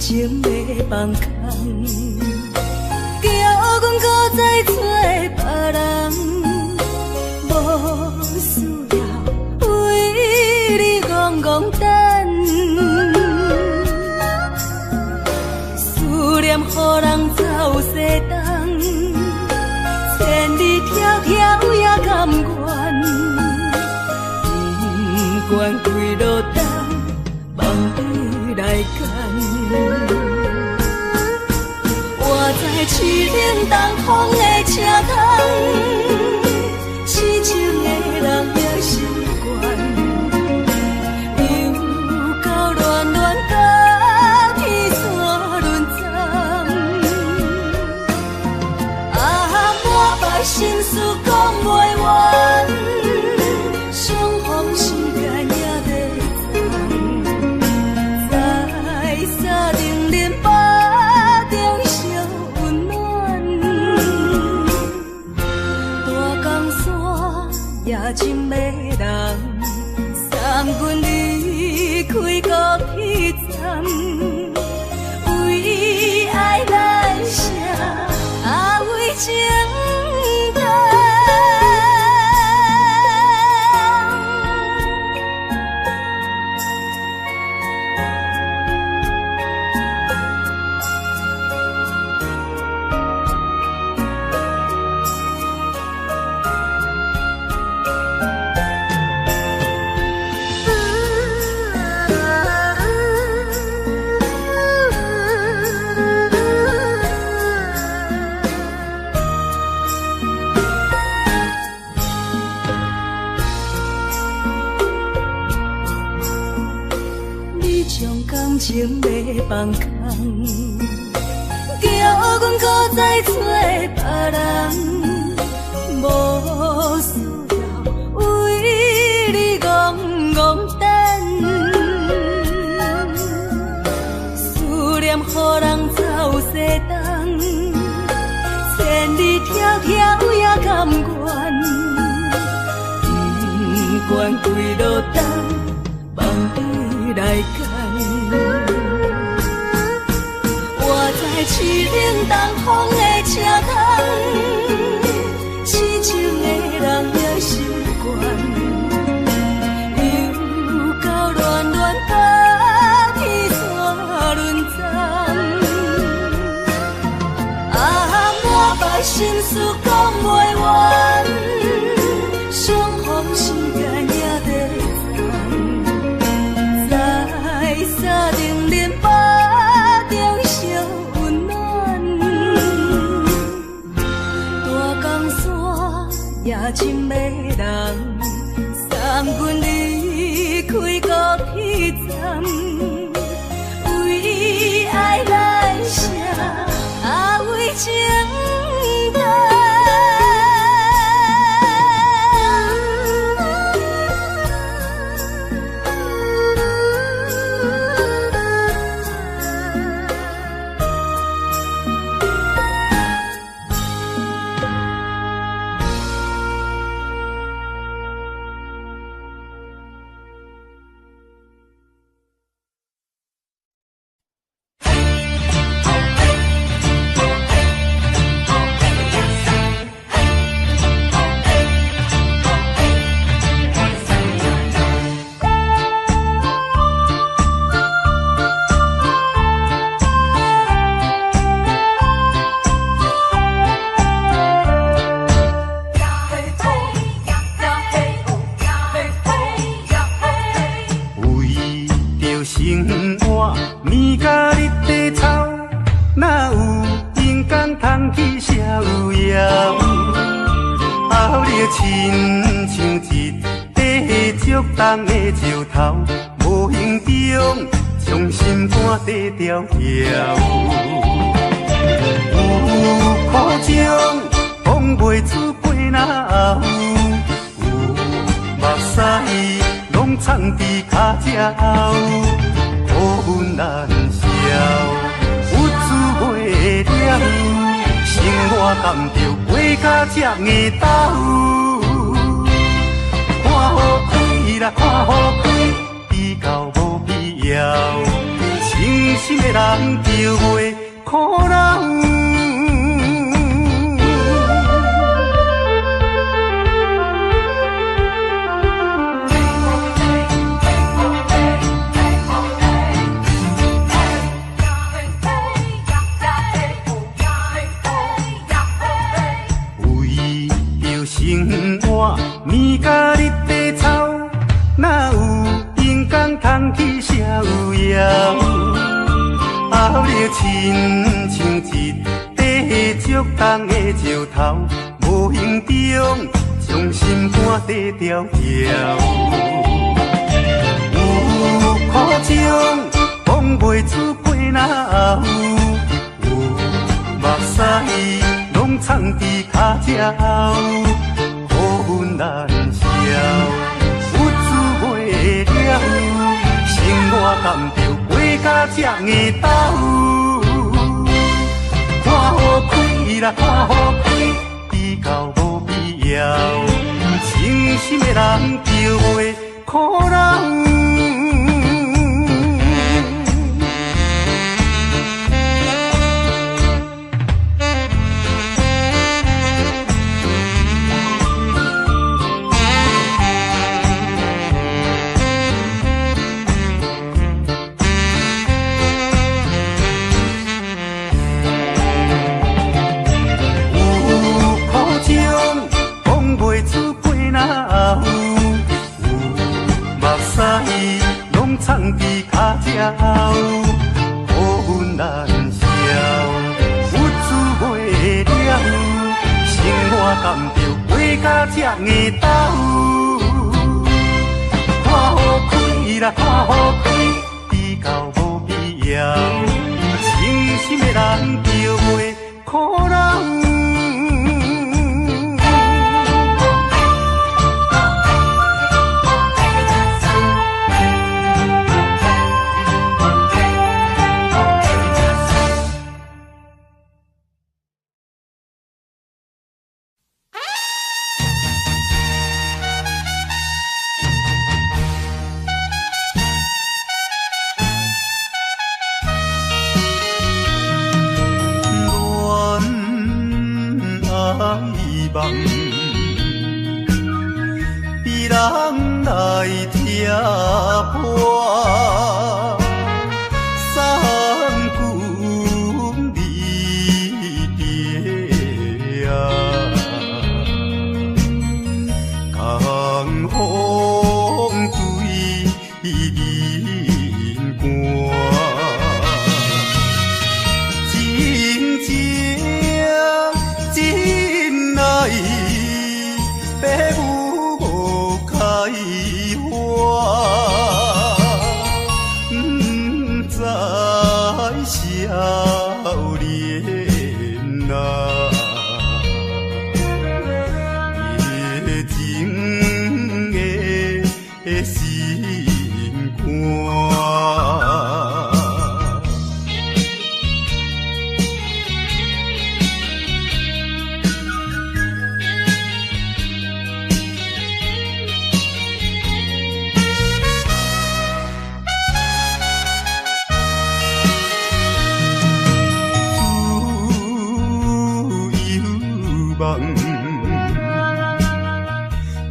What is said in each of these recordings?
情欲放空，叫阮搁再找別人，無需要為你戇戇等，思念予人走西東，千里迢迢也甘願，不管幾落冬，望你來牽。我知淒冷東風的車窗，痴情的人也習慣，又到暖暖甲天山輪鬃，啊，满腹心事講袂完，相逢時間也欲送，在三重林腹中相溫暖，大江山也真迷人，送阮離開高鐵站，為愛難捨，啊為情難。你將感情欲放空，叫阮閣再找別人，無需要為你戇戇等，思念予人走西東，千里迢迢也甘願，不管幾落冬，望你來牽。我知淒冷東風的車窗，痴情的人也習慣，又到暖暖甲天山輪鬃，啊，滿腹心事講袂完，相逢時間也欲送，在三重林腹中相溫暖，大江山也真迷人，送阮離開高鐵站，為愛難捨，啊為情難。為著生活，暝甲日地操，哪有閒工通去逍遙？後日親像一塊足重的石頭，無形中將心肝底牢牢。有苦衷，講袂出過哪有？有目屎攏藏佇跤跡後，苦悶難消，鬱滋袂了，生活含著過甲這硬斗。看予開啦，看予開，比較無必要。親像心的人就袂苦恼。为著生活，年甲日地操，哪有闲工通去逍遥？后日亲像一块足重的石头，无形中将心肝底条条。有苦衷，讲袂出过哪有？有目屎拢藏伫跤脊后，予阮难消，鬱滋袂了，生活敢著过甲这硬斗。看予开啦，看予开，比较无必要。清心的人就袂苦恼。藏伫跤脊后，予阮难消，鬱滋袂了，生活敢著过甲这硬斗。看予开啦，看予开，比较无必要。清心的人就袂苦恼。被人来拆破，三更离别啊，江风对面寒，真情真爱，父母无开花，不知少年啊，热情的心肝。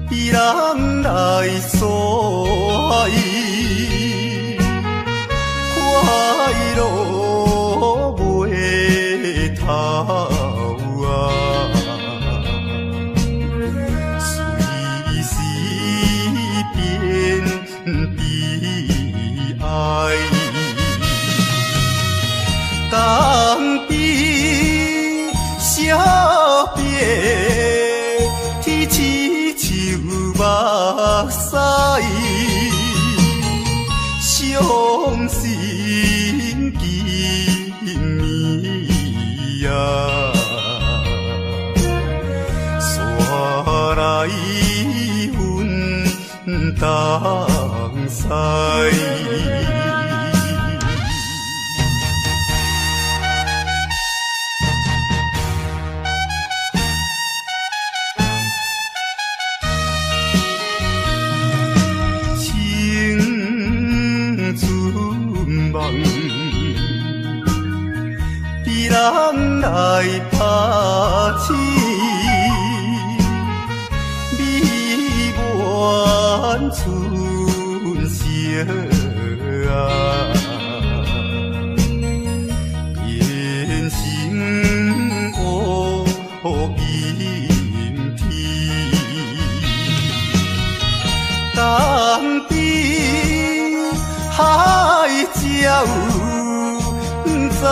被人来索爱，快乐袂头啊，随时变悲哀，当悲惜别。天亲像目屎，伤心今暝啊，煞来分东西。青春梦，來拍醒，美滿春色啊，變成烏陰天。東邊海鳥在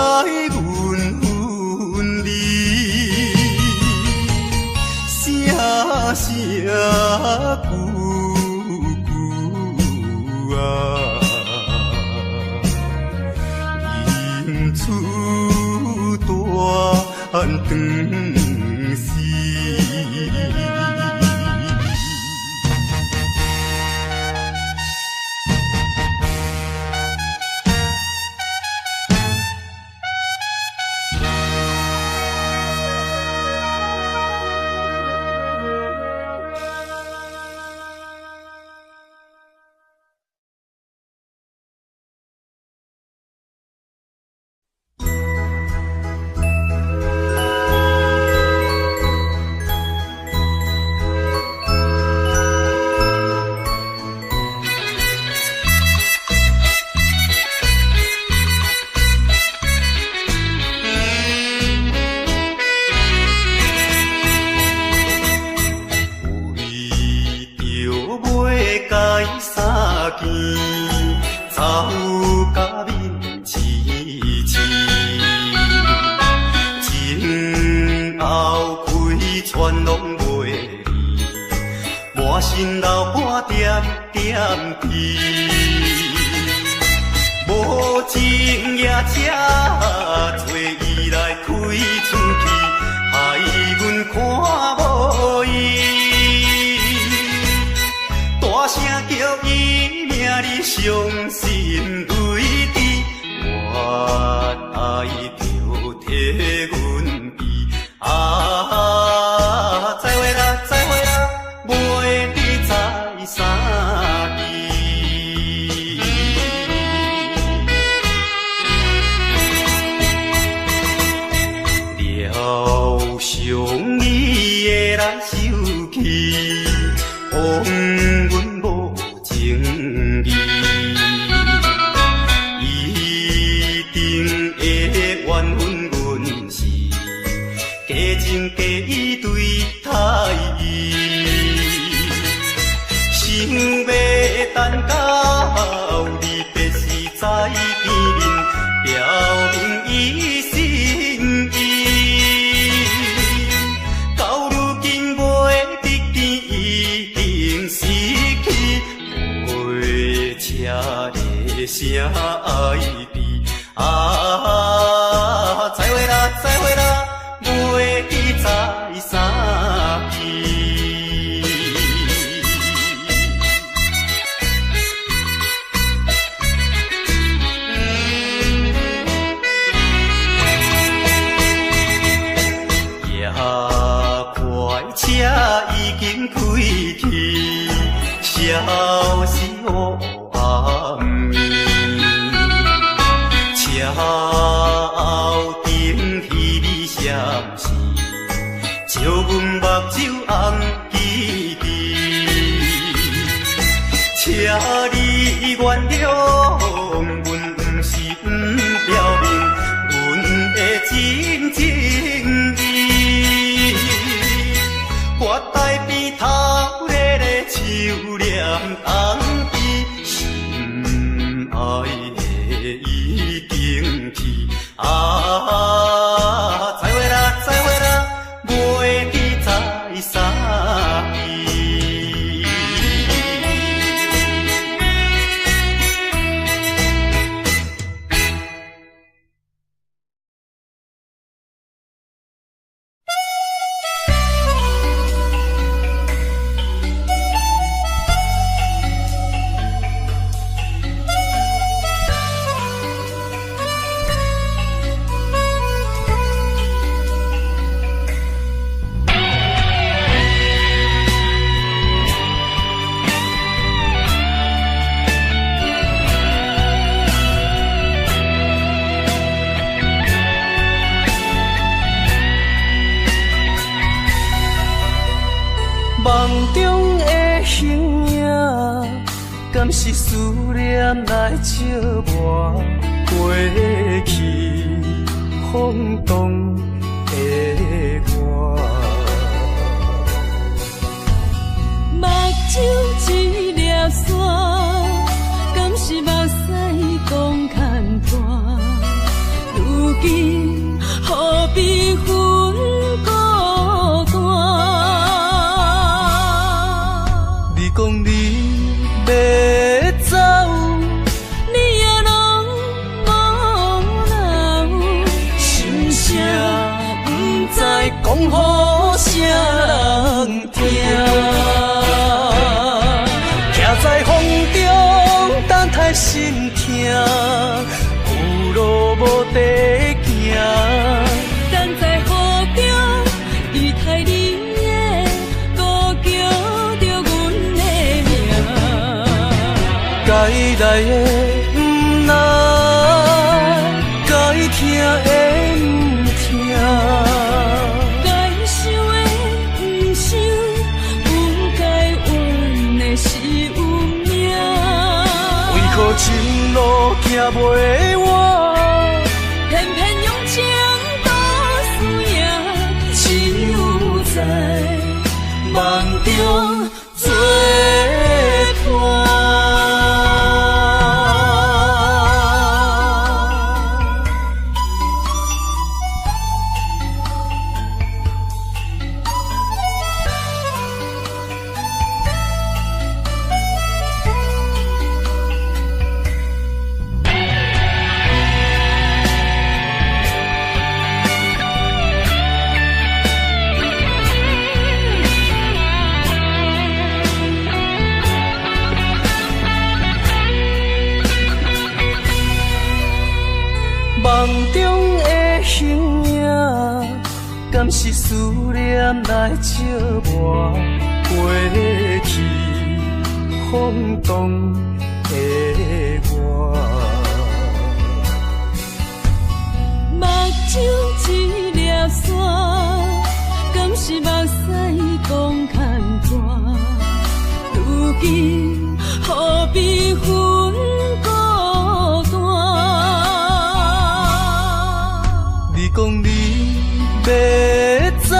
阮阮裡，聲聲句句啊，吟出断肠诗。夢中的形影，敢是思念來照磨？過去風動的我。目睭一粒沙，敢是目屎講牽拖？如今何必分孤單？你講你欲走，你也攏無留，心聲毋知講予啥人聽。徛在風中等待心疼，有路無地行。等在雨中期待你的，閣叫著阮的名。該來的毋來，該疼的毋疼。該想的毋想，阮該怨的是運命。為何情路行袂完？偏偏用情賭輸贏，只有在夢中做伴。夢中的形影，敢是思念來照磨？過去風動的我。目睭一粒沙，敢是目屎講牽拖？如今何必分孤單？你講你欲走，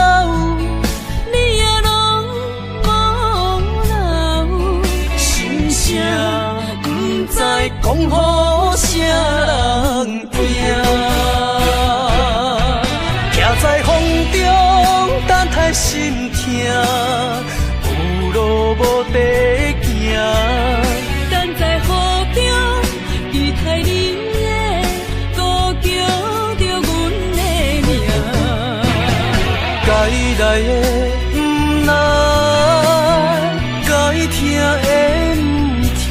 你也攏無留，心聲毋知講予啥人聽。徛在風中等待心疼，有路無地行。等在雨中期待你的，閣叫著阮的名。該來的毋來，該疼的毋疼。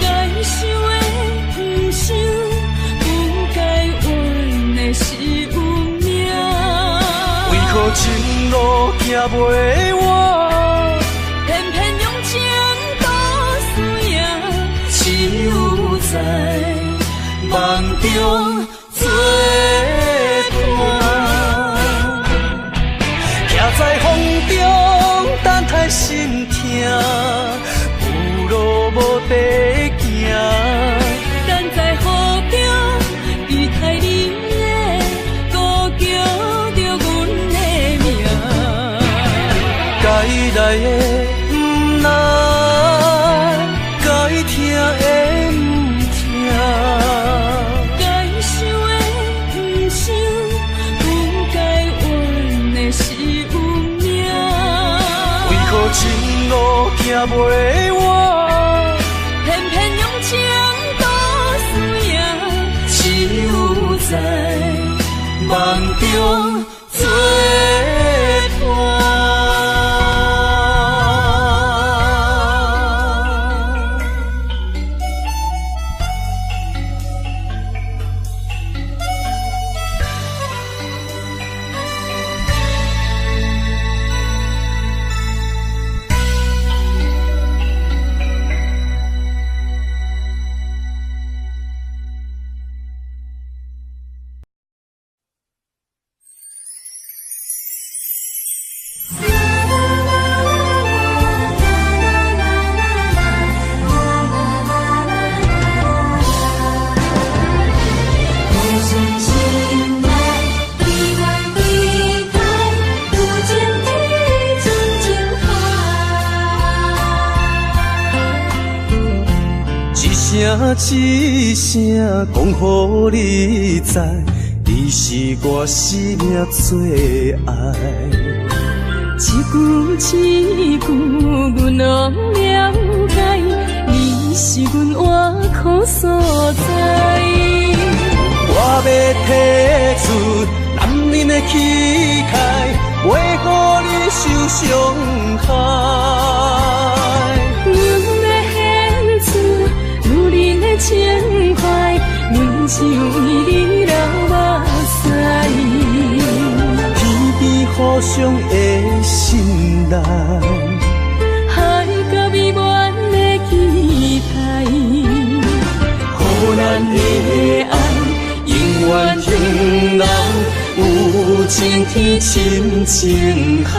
該想的毋想，阮該怨的是運命。為何情路行袂完？偏偏用情賭輸贏，只有在夢中做伴。徛在風中等待心疼，有路無地行。等在雨中期待你的，閣叫著阮的名。該來的毋來，該疼的毋疼。該想的毋想，阮該怨的是運命。為何情路行袂完？偏偏用情賭輸贏，只有在夢中做伴。一声讲予你知，你是我生命最爱。一句一句，阮拢了解，你是阮活苦所在。我欲提出男人的气概，袂予你受伤害。阮欲献出女人的情怀，阮只为你流目屎。天边互相的信赖，海角美满的期待，予咱的爱永远停留，有情天深情海。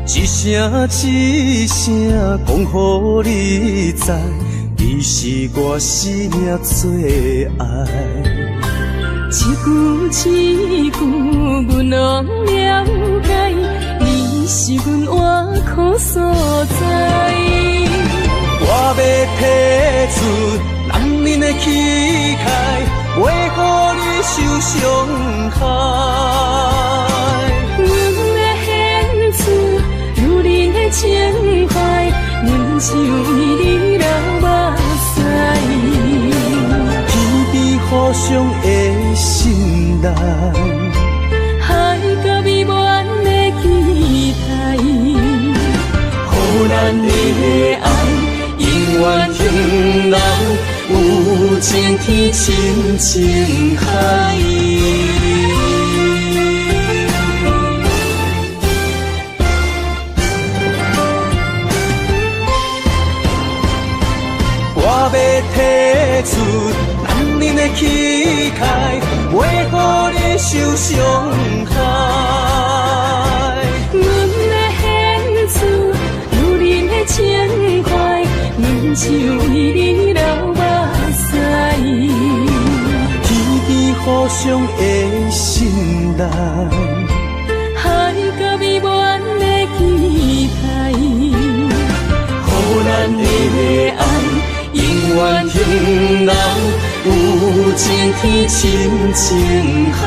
一声一声讲予你知，你是我生命最爱。一句一句，阮拢了解，你是阮活苦所在。我欲提出男人的气概，袂予你受伤害。阮欲献出女人的情怀，阮只为你流目屎。天边互相的信赖，海角美满的期待，予咱的爱永远停留，有情天深情海。我欲提出男人的气概，袂予你受伤害。阮欲献出女人的情怀，阮只为你流目屎。天边互相的信赖，海角美满的期待，予咱的爱永远停留，有情天深情海。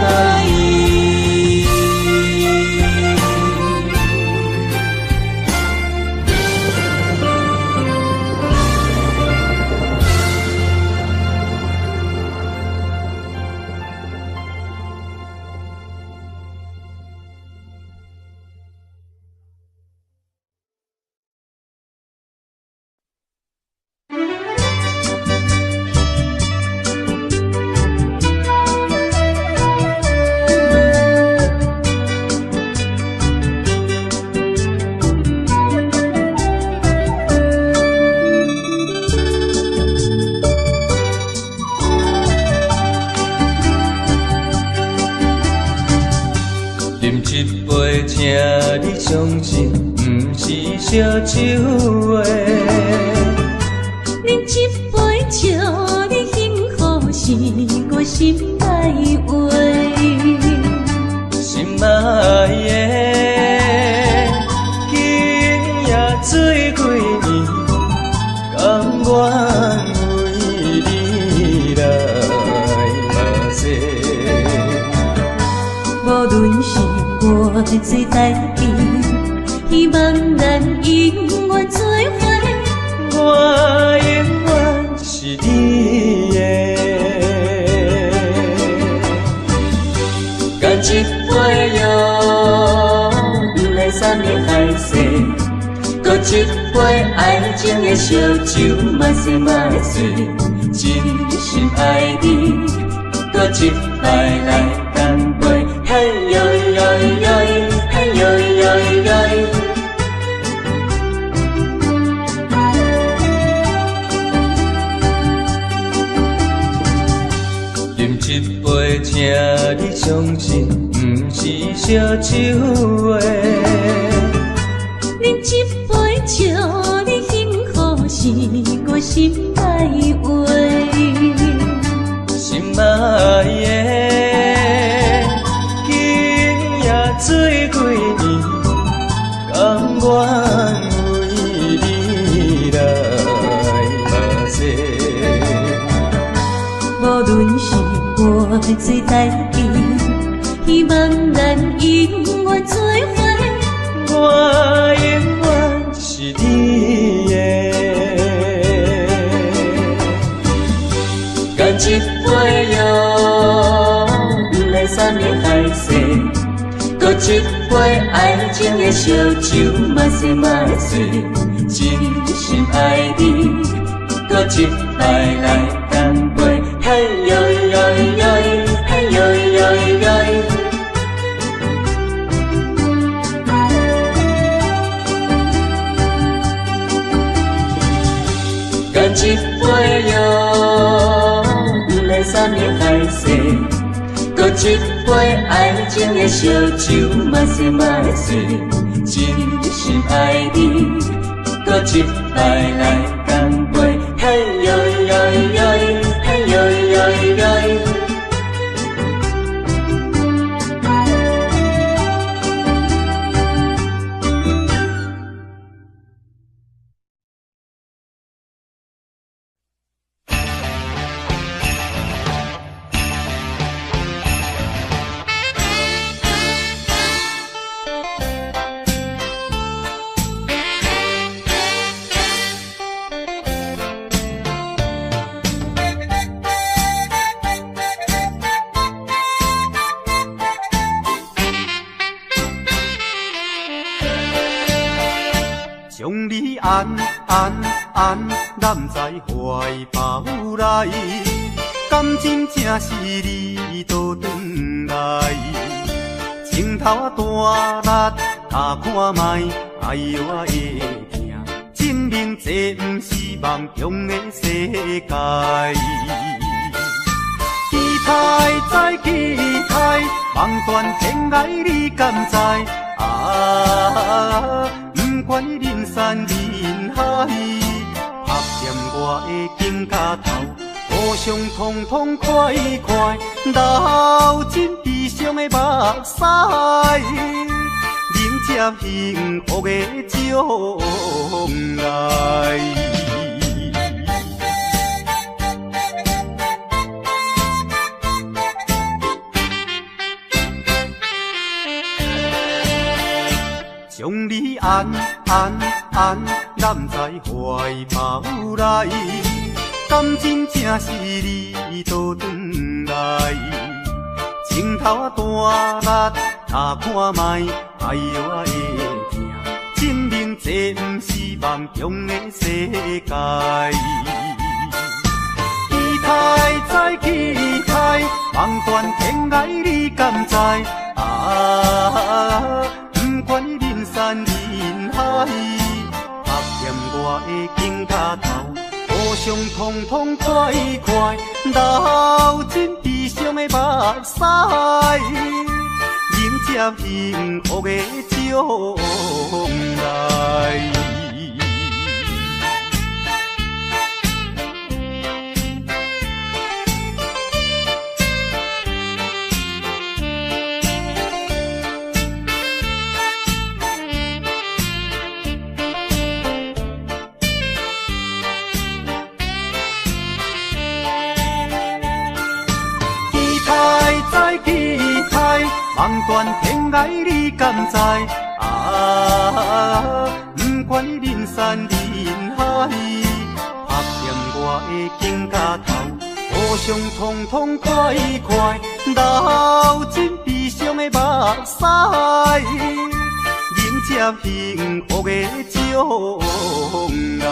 请你相信，毋是烧酒的。啉一杯祝你幸福是我心內話。心愛的，今夜醉幾暝，甘願為你來拍勢。無論是偌濟代誌，希望咱永遠做伙。我永遠是你的。乾一杯喲，不免啥物海誓，閣一杯愛情的燒酒，嘛是嘛是，真心愛你，閣一擺來乾杯，嘿喲喲喲，嘿喲喲喲。乾一杯喲，不免啥物海誓，閣一杯愛情的燒酒，嘛是嘛是，真心愛你，閣一擺來乾杯，嘿喲喲喲，嘿喲喲喲。將你按按按攬在懷抱內，敢真正是你倒轉來？情頭仔大力咬看覓，哎我的疼，證明這毋是夢中的世界。期待再期待，望斷天涯你敢知？啊！不管人山人海，拍掂我的肩胛頭，互相痛痛快快，流盡悲傷的目屎，迎接幸福的將來。將你按按按攬在懷抱內，敢真正是你倒轉來？情頭仔大力咬看覓，哎我的疼，證明這毋是夢中的世界。期待再期待，望斷天涯你敢知？啊！不管人山人海，拍掂我的肩胛頭，互相痛痛快快，流盡悲傷的目屎，迎接幸福的將來。望斷天涯你敢知？啊！不管人山人海，拍掂我的肩胛頭，互相痛痛快快，流盡悲傷的目屎，迎接幸福的將來。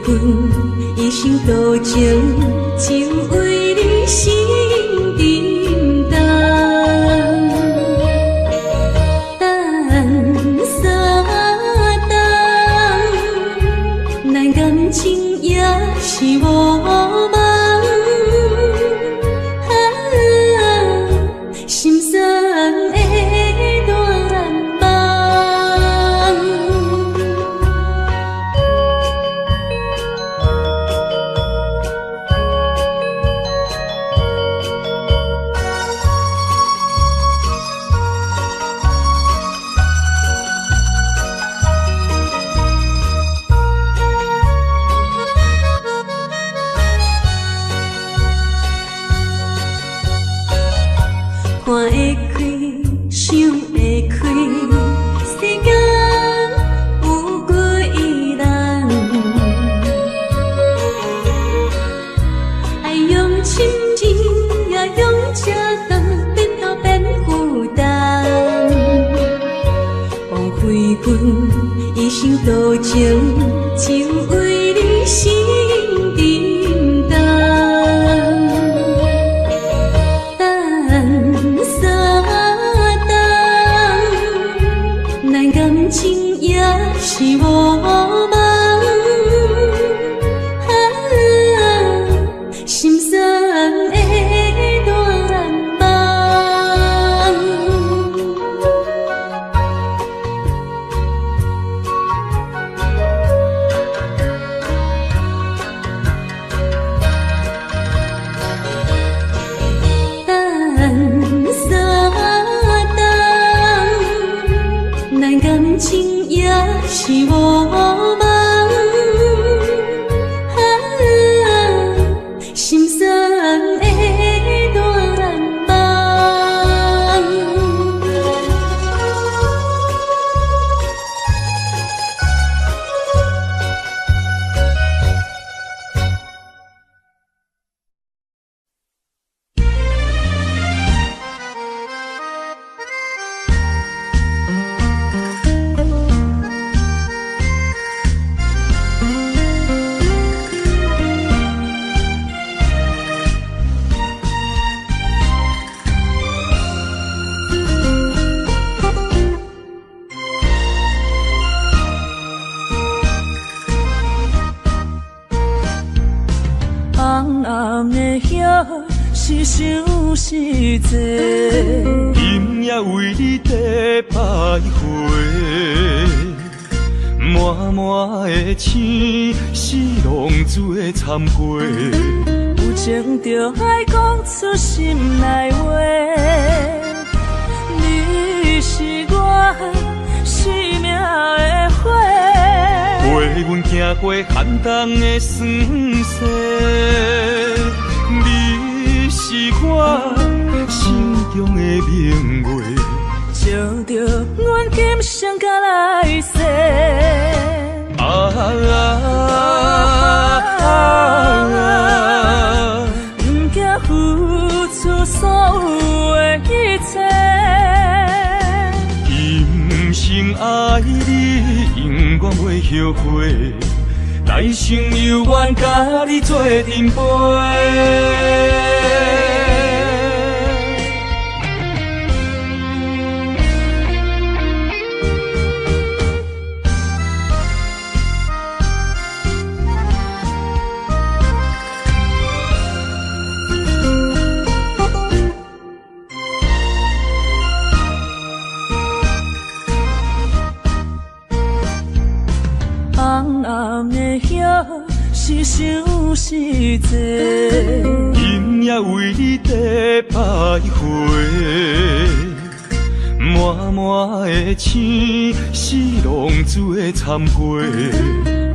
阮一生多情，就為你心沉重。等三冬，咱感情也是無夢。啊，心酸的願望。看會開，想會開，世間有幾難？愛用深情，也用這長，變苦變負擔。枉費阮一生多情，就為你心沉重。等三冬，咱感情也是無夢。啊，心酸的願望。等三冬，咱感情也是無夢。啊，心酸的願望。红红的叶是伤实际，今夜為你在徘徊，滿滿的星是浪子的慚愧。有情就愛講出心內話，你是我生命的火，陪阮行過寒冬的霜雪，你是我心中的明月，照著阮今生甲來世。啊啊啊！毋驚付出所有的一切，今生愛你，永遠袂後悔，來生猶願佮你做陣陪。红红的叶是伤实际，今夜為你在徘徊，滿滿的星是浪子的慚愧。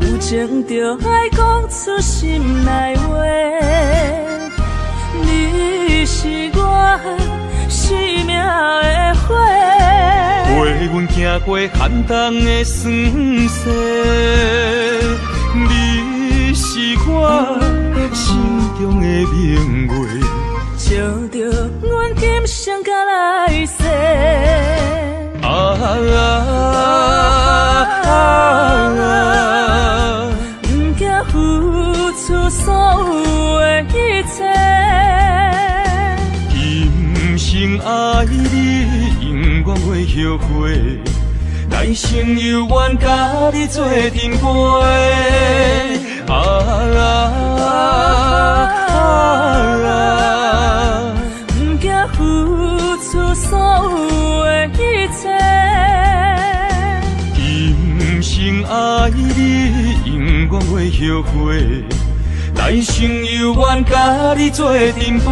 有情就愛講出心內話，你是我生命的火，陪阮行過寒冬的霜雪，你是我心中的明月，照著阮今生甲來世。啊啊啊！毋驚付付出所有的一切。今生愛你，永遠袂後悔，來生猶願佮你做陣陪。啊啊啊！毋驚付出所有的一切。今生愛你，永遠袂後悔，來生猶願佮你做陣陪。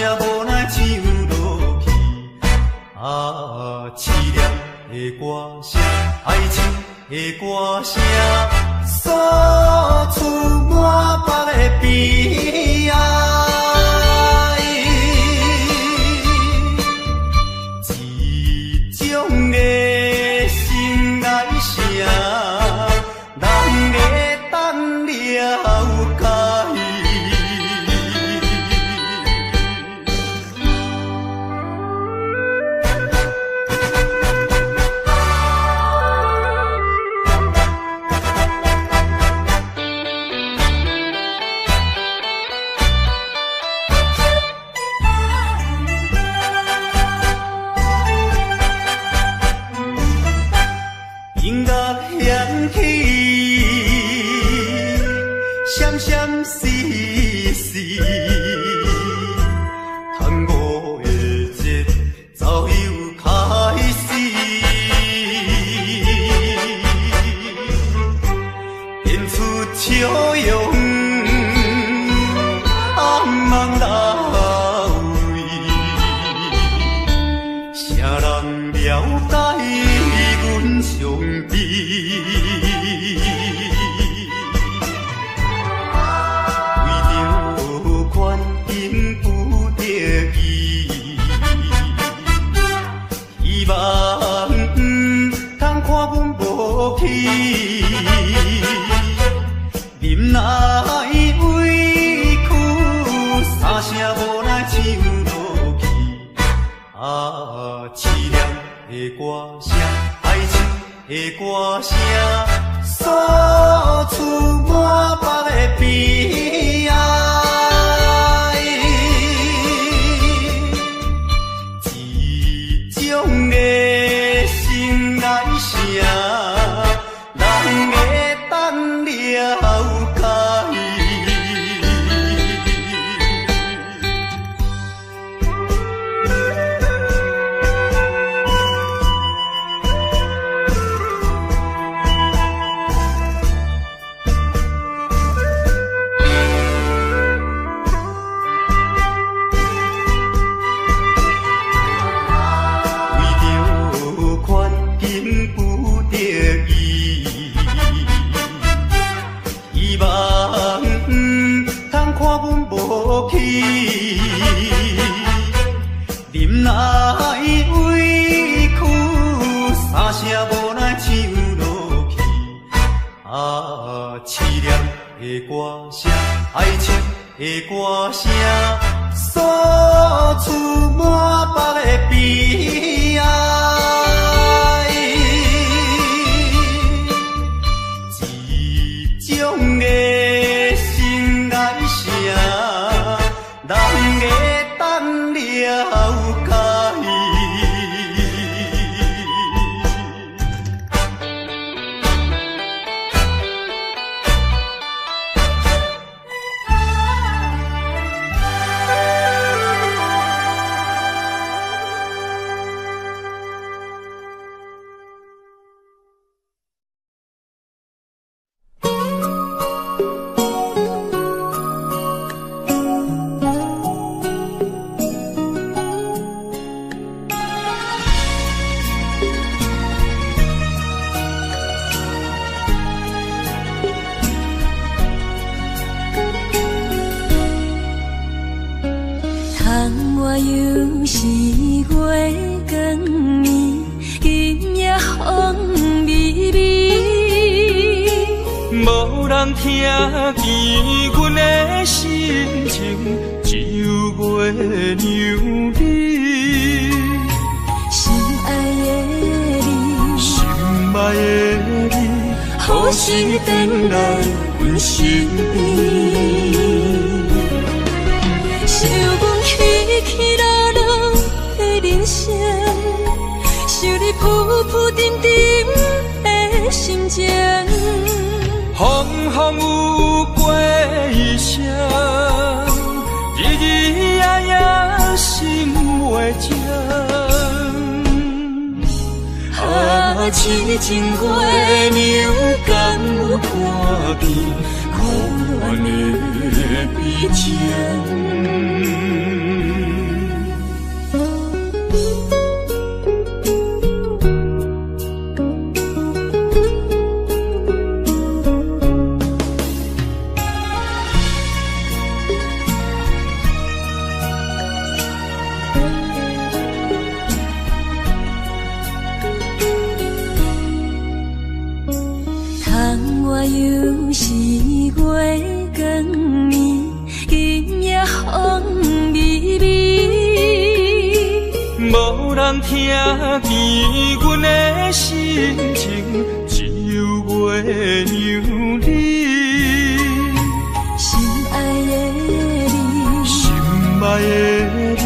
声无奈唱落去。啊，凄凉的歌声，哀愁的歌声，诉出满腹的悲哀。一种的心爱声，人会当了解。音乐响起，闪闪烁烁，探戈的节奏又开始，演出笑容，暗梦来位，谁人了解阮伤悲？为著环境不得已，希望毋通看阮无去，忍耐委屈，三声无奈唱落去。啊，凄凉的歌声，哀愁的歌声，诉出满腹的悲哀。一种的心爱声，人会当了解。为著环境不得已，希望毋通看阮无去，忍耐委屈，三声无奈唱落去。啊，凄凉的歌声，哀愁的歌声，诉出满腹的悲哀。一种的心爱声，人会当了解。窗外又是月光暝，今夜风微微。无人听见阮的心情，只有月娘你。心爱的你，心爱的你，何时转来阮身边？想阮起起落落的人生，想你浮浮沉沉的心情。风风雨雨过一生，日日夜夜心袂静。啊，痴情月娘敢有看见苦恋的悲情？是月光暝，今夜风微微。无人听见阮的心情，只有月娘你。心爱的你，心爱的你，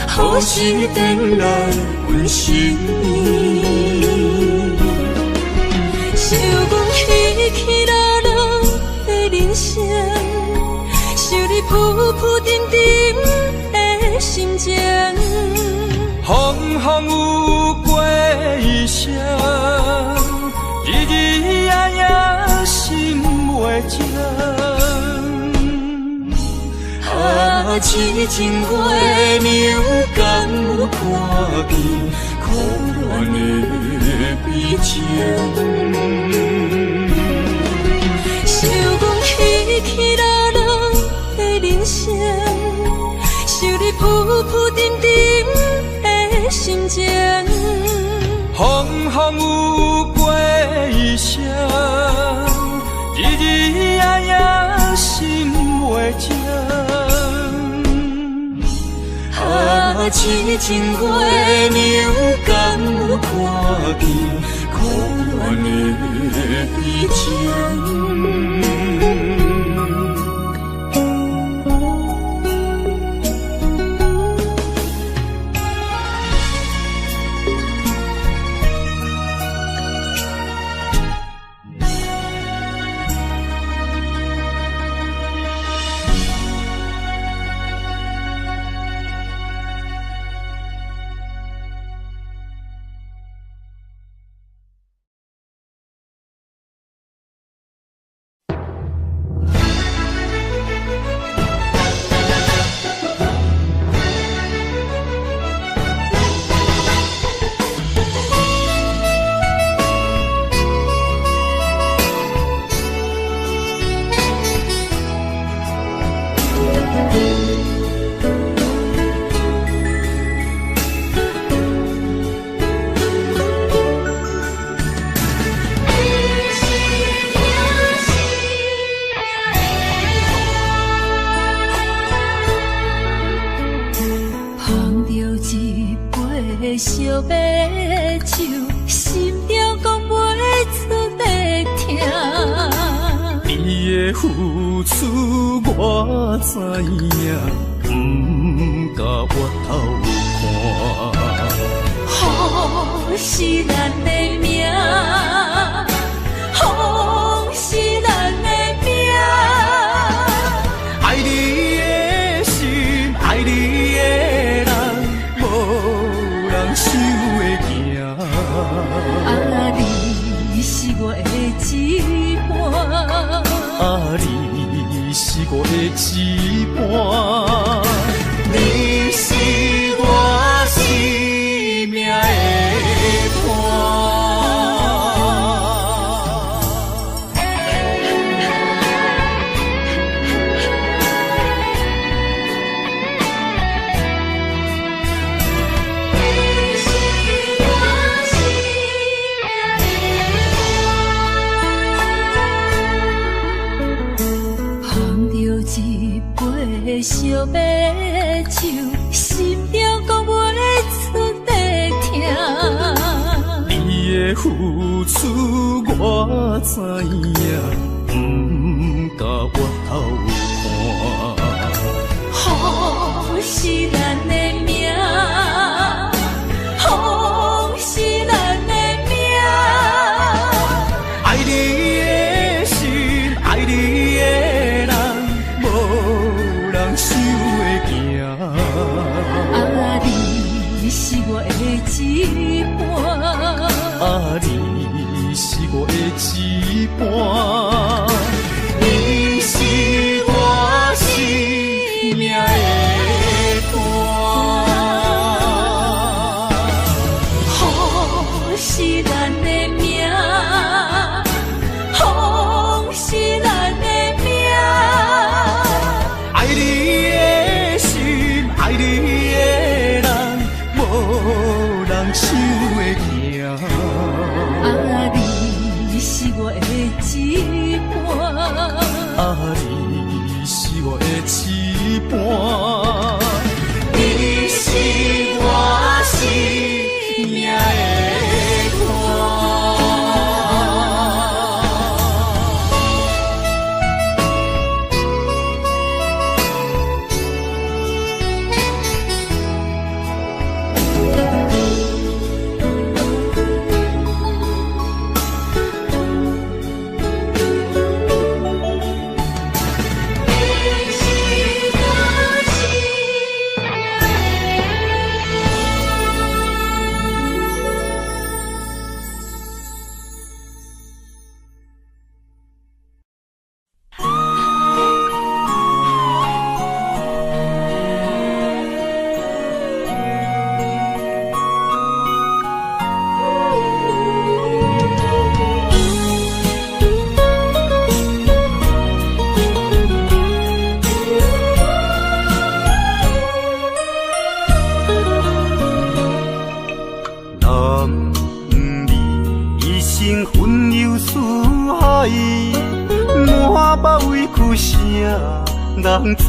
何时转来阮身边？想阮起起落落的人生，想你浮浮沉沉的心情。风风雨雨过一生，日日夜夜心袂静。啊，痴情月娘，敢有看见苦恋的悲情？想阮起起落落的人生，想你浮浮沉沉的心情。风风雨雨过一生，日日夜夜心袂静。啊，痴情月娘，敢有看见苦恋的悲情？烧白酒，心中讲袂出的疼。你的付出我知影，不敢回头看。雨是咱的命，风是咱的命。爱你的心，爱你的人，无人想会行。啊，你是我的一半，啊，你是我的一半，你是我生命的伴。烧白酒，心中讲袂出的疼。你的付出我知影，不敢回头看。雨是咱的命，风是咱的命。爱你的心，爱你的人，无人想会行。啊，你是我的一半，啊，你是我的一半，你是我生命的伴。雨是咱的命，风是咱的命。爱你的心，爱你的人，无人想会行。儿一生云游四海，满腹委屈啥人知？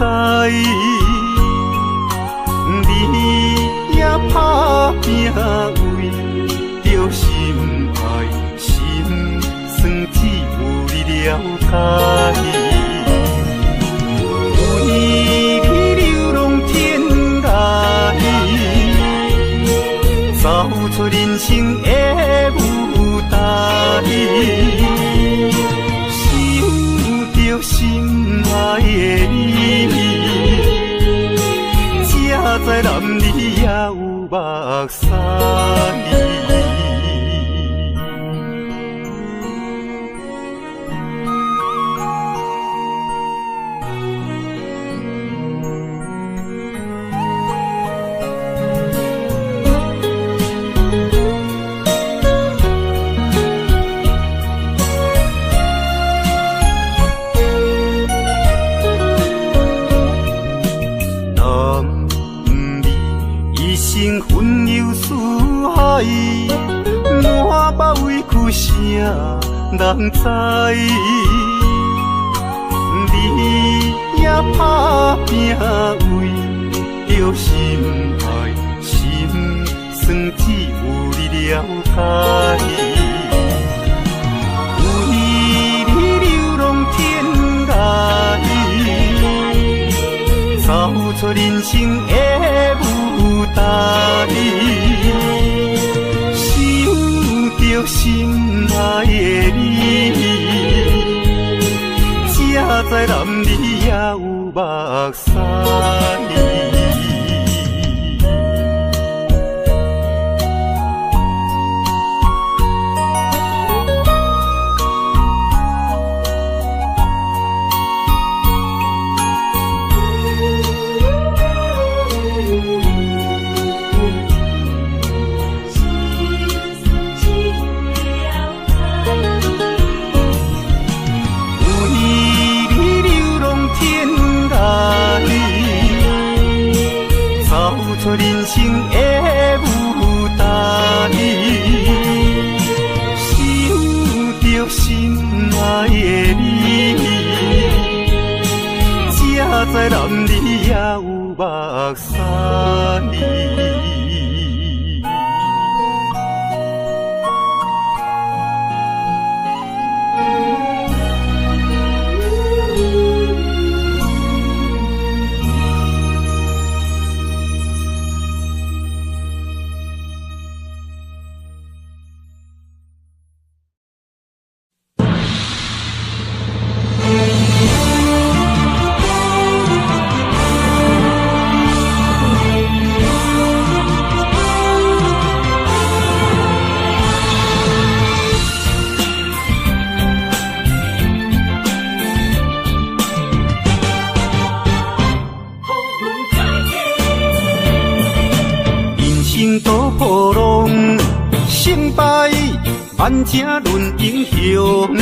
你也打拼为著心爱，心酸只有你了解。为你流浪天涯，走出人生的舞台，想著心爱的你，才知男儿也有目屎。满腹委屈啥人知？你也打拼为著心爱，心酸只有你了解。为你流浪天涯，走出人生的舞台。心爱的你，才知男儿也有目屎。人生的舞台，想著心爱的你，才知男儿也有目屎。万正论英雄，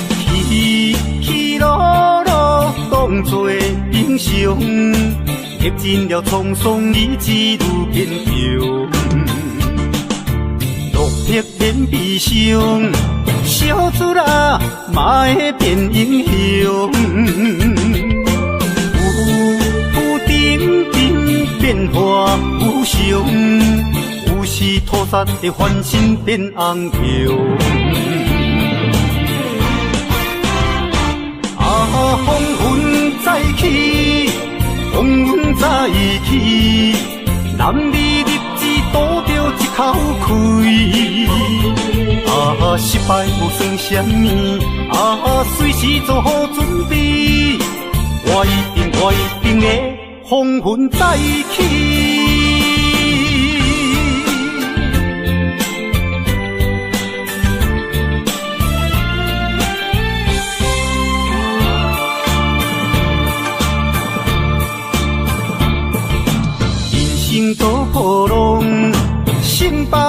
起起落落当作英雄，历尽了沧桑，意志愈坚强。落魄免悲伤，小出啊嘛会变英雄。浮浮沉沉变化无常。有时土沙会翻身变红桥，啊，风云再起，风云再起，男儿立志赌著一口气，啊，失败无算啥物，啊，随时做好准备，我一定，我一定会风云再起。多波浪，胜败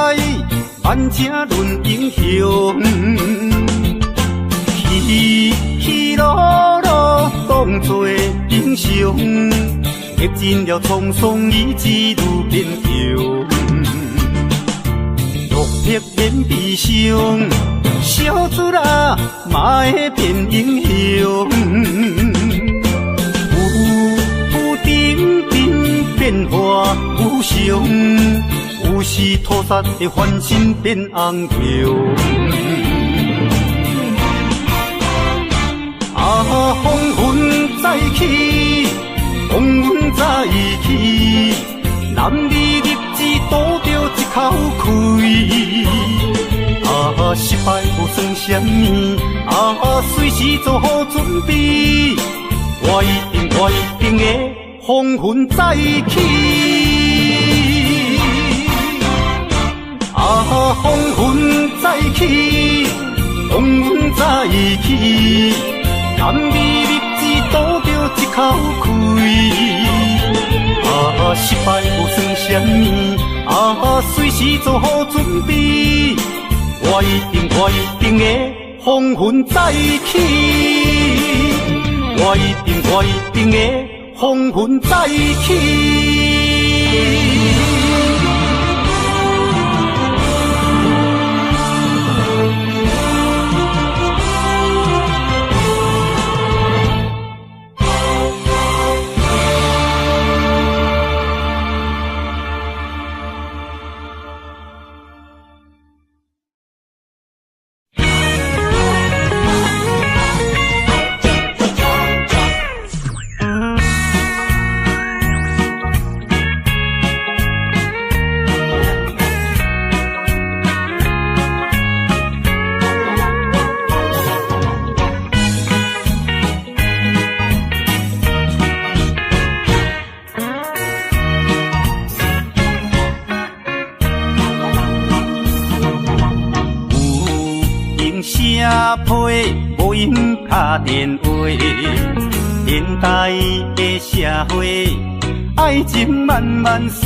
万正论英雄。起起落落当作英雄，历尽了沧桑，意志愈坚强。魄免悲伤，小主啊嘛会变英雄。有阵阵变化无常，有时土煞会翻身变红龙。啊，风云再起，风云再起，男儿立志赌著一口气。啊，失败无算啥物，啊，随时做好准备。我一定，我一定会风云再起。啊，风云再起，风云再起，男儿立志赌著一口气。啊，失败无算啥物，啊，随时做好准备。我一定，我一定会风云再起。我一定，我一定会风云再起。无闲敲电话，现代的社会，爱情慢慢衰。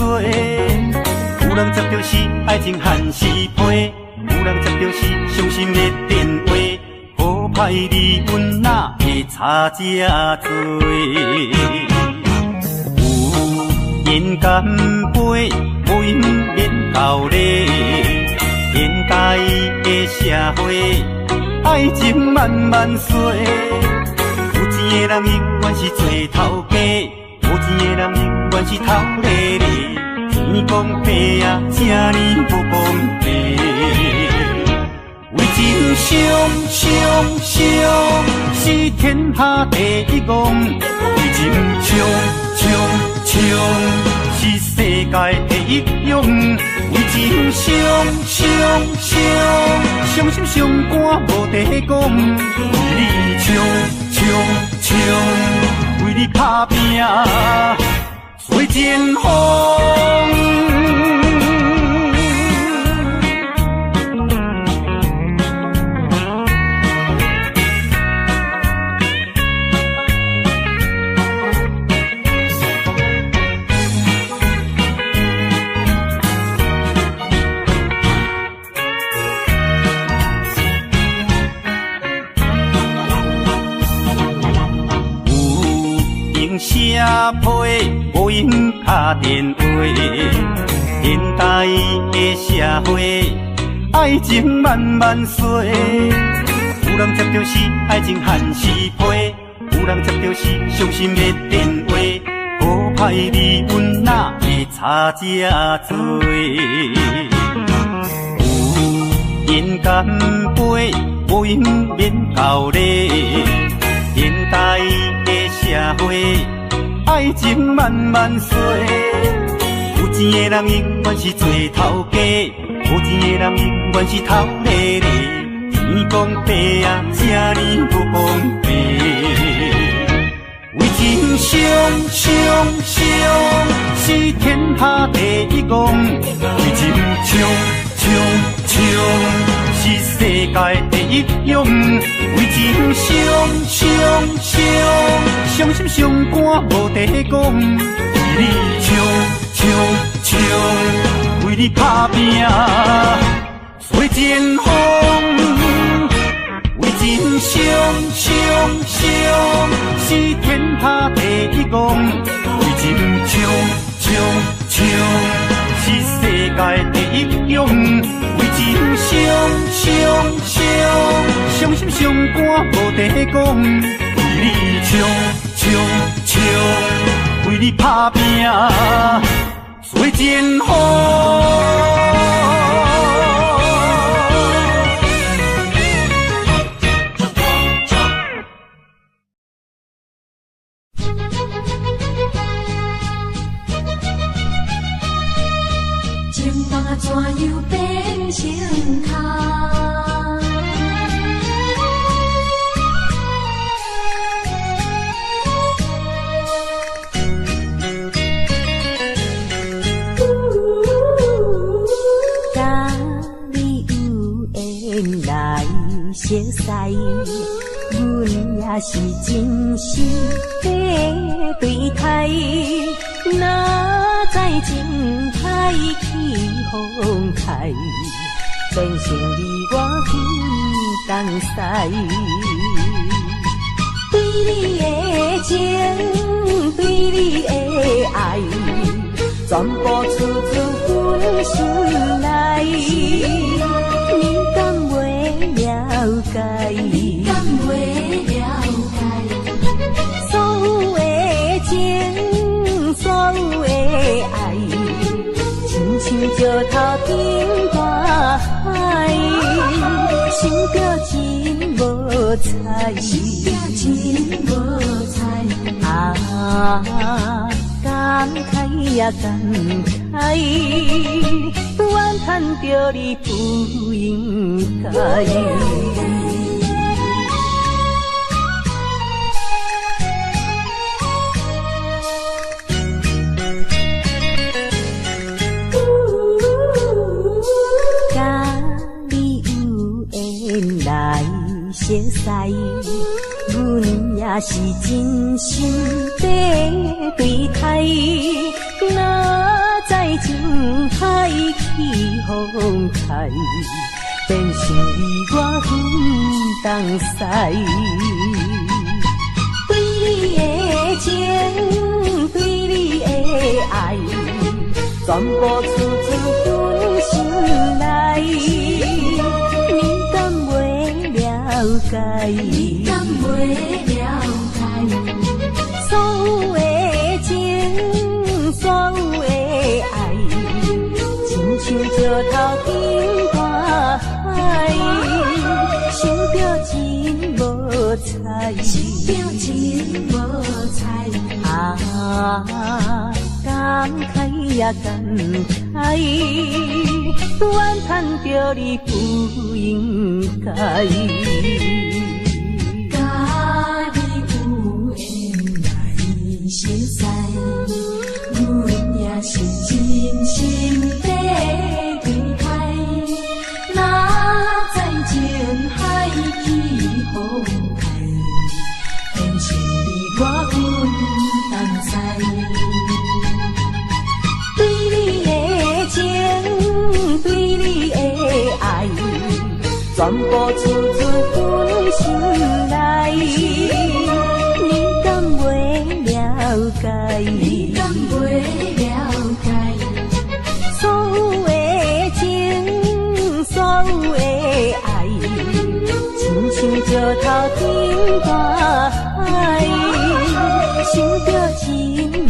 有人接著是爱情限时批，有人接著是伤心的电话。好歹离阮哪会差这多？有缘干杯，无闲免厚礼。现代的社会，爱情慢慢衰，有钱的人永远是做头家，无钱的人永远是头咧咧。天公伯啊，这呢无公平。为情伤伤伤，是天下第一戆。为情冲冲冲，是世界第一勇。为情伤伤伤，伤心伤肝无得讲。为你冲冲冲，为你打拼做前锋。写批，无闲敲电话。现代的社会，爱情慢慢衰。有人接著是爱情限时批，有人接著是伤心的电话。好歹离阮哪会差这多？有缘干杯，无闲免厚礼。现代的社会，爱情慢慢衰。有钱的人永远是做头家，无钱的人永远是头咧咧。天公伯啊，这呢无公平。为情伤伤伤，是天下第一戆。为情冲冲冲，是世界第一勇。为情伤伤伤，伤心伤肝无得讲。为你冲冲冲，为你打拼做前锋。为情伤伤伤，是天下第一戆。为情冲冲冲，是世界第一勇。为情地讲，为你冲冲冲，为你打拼做前锋。情梦啊，怎样变成空？甲你有缘来熟似，阮也是真心的对待。哪知情海起风开，变成你我分东西。对你的情，对你的爱，全部出自阮心内。你敢袂了解？你敢袂了解？所有的情，所有的爱，亲像石头顶大海，心肝真无彩，心肝真无彩。啊，感慨呀感慨，怨叹著你不应该。甲你有缘来熟似，阮也是真心的对待。哪知情海起风开，变成你我分东西。对你的情，对你的爱，全部出自阮心内。你敢袂了解？你敢袂了解？所有的情，所有的爱，亲像石头顶大海，想著真无彩，想著真无彩。啊，感慨呀感慨，怨叹著你不应该。甲你有缘来熟似，阮也是真心的对待。哪知情海起风开，变成你我分东西。对你的情，对你的爱，全部出自阮心内。你敢袂了解？你敢袂了解？所有的情，所有的爱，亲像石头顶大海，想著真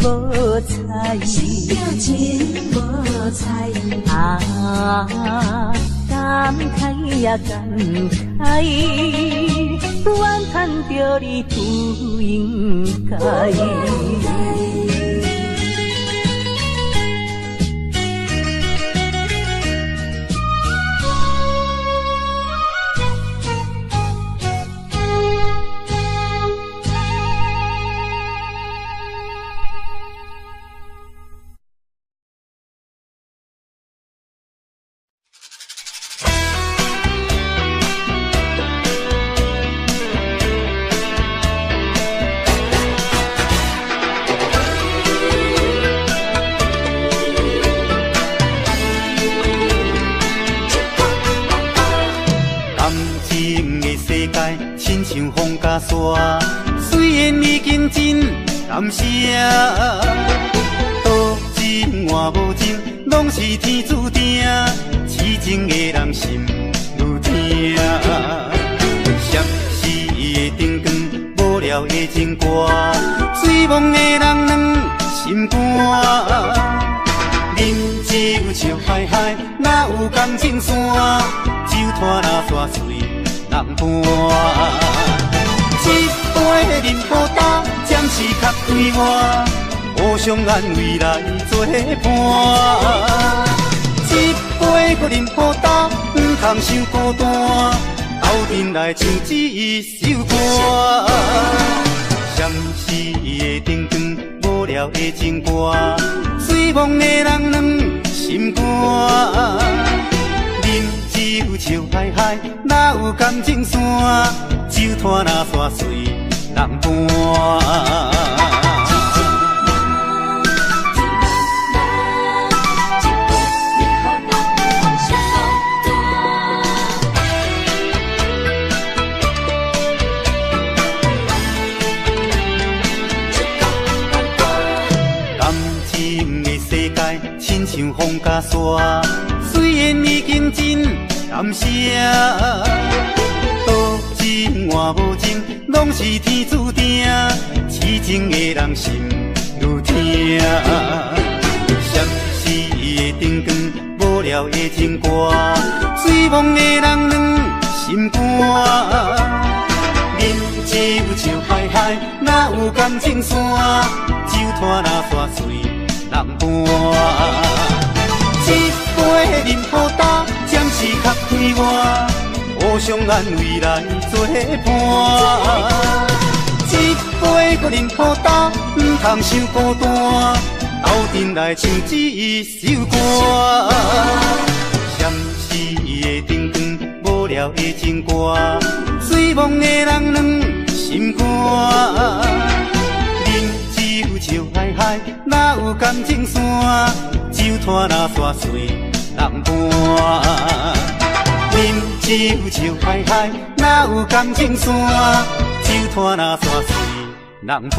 无彩，想著真无彩。啊，感慨呀感慨，怨叹著你不应该。感情的世界，亲像风甲沙，虽然已经真感谢，多情换无情，拢是天注定，痴情的人心愈痛。相思的灯聊的情歌，醉梦的人软心肝。啉酒笑嗨嗨，哪有感情线？酒摊若煞随人搬。一杯啉予焦，暂时较快活，互相安慰来作伴。一杯閣啉予焦，毋通傷孤單，鬥陣來唱這首歌。閃烁的燈光，無聊的情歌，醉夢的人軟心肝。啉酒笑嗨嗨，哪有感情線？酒攤若煞隨人搬。感情的世界，親像風佮沙，雖然已經真感謝，多情換無情，攏是天注定，痴情的人心愈疼。閃爍的燈光，無聊的情歌，醉夢的人軟心肝。啉酒笑嗨嗨，哪有感情線？酒攤若煞隨人搬。一杯啉予焦，暫時較快活，互相安慰來作伴。一杯閣啉予焦，毋通傷孤單，鬥陣來唱這首歌。閃爍的燈光，無聊的情歌，醉夢的人軟心肝。啉酒笑嗨嗨，哪有感情線？酒攤若煞隨人搬。啉酒笑嗨嗨，哪有感情線？酒攤若煞隨人搬。